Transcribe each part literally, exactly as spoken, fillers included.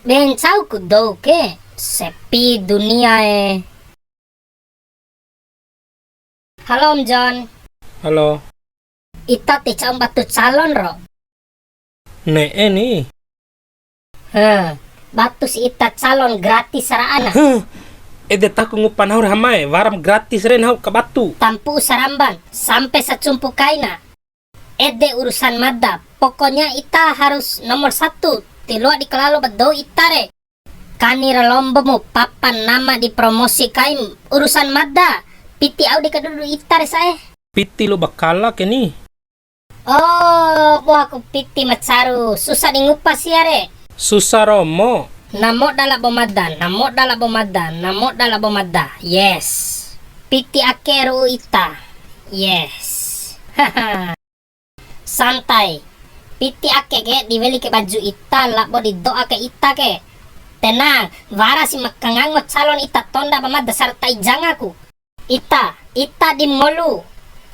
Be ncauku dou ke, sepi dunia e. Halo, Om Jon. Halo. Ita ti ca'um batu calon ro? Ne'e ni. He, batu si ita calon gratis ra ana. Huh, ede taku ngupa nahu ra hamae, waram gratis re nahu ka batu. Tampu'u saramban, sampe sacumpu kaina. Ede urusan mada, pokoknya ita harus nomor satu, ti loa di kalalo ba dou ita re. Kani ra lombomu, papan nama di promosi kaim, urusan mada, piti au di kadudu ita re sa'e. Piti lo bakala ke ni. Oh, buaku piti ma caru, susah di ngupa sia re. Susah romo. Na moda labo mada, na moda labo mada, na moda labo mada. Yes. Piti ake ru'u ita. Yes. Santai. Piti ake ke di weli ke baju ita labo di do'a ke ita ke. Tenang, wara si ma kangango calon ita tonda ba mada sarta ijangaku. Ita, ita di mangolu.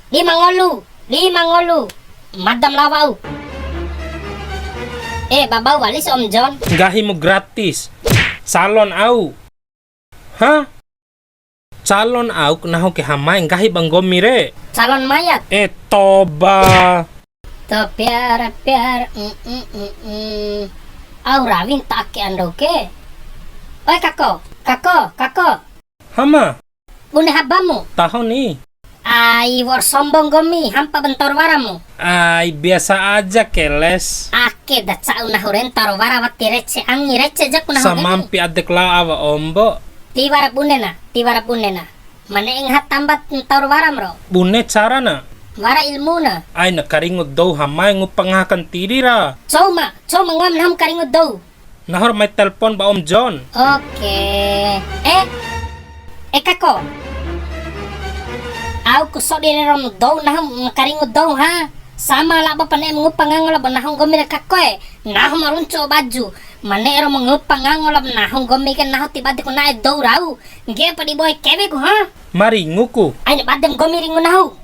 Di mangolu, di mangolu. Mada ma lao wa'u. Eh, babau wali si Om Jon. Nggahimu gratis. Calon au. Hah? Calon au nahu ke hamae nggahi ba nggomi re. Calon mayat. Eh, toba. To pyar, pyar, mm, mm, mm, mm. Au rawin ta ake ando ke. Oi, kako, kako, kako. Hama. Bune habamu. Taho ni. Ai, wor sombong nggomi, hampa ba ntau ra waramu. Ai, biasa aja, keles. Ake da ca'u nahu re ntau ra wara wati rece angi, rece jaku nahu ke ni. Samampi adek lao awa ombo. Tiwara bune na, tiwara bune na. Mane ngaha tamba ntau ra waram ro. Bune cara na. Wara ilmu na. Ai na karingu dou hamae ngupa ngaha kantiri ra. Cou ma, cou ma ngoam nahu ma karingu dou. Nahu ra mai telpon ba Om Jon. Oke. Eh, eh, kako. Au ku sodi re rom dou nahu ma karingu dou ha. Sama labo pa ne'e ma ngupa ngango labo nahu nggomi re kako e. Nahu ma runcu baju. Ma ne'e ro ma ngupa ngango labo nahu nggomi ke nahu ti bade ku na'e dou rau. Ngge'e pa di boe kewe ku ha. Ma ringu ku. Aina bade nggomi ringu nahu.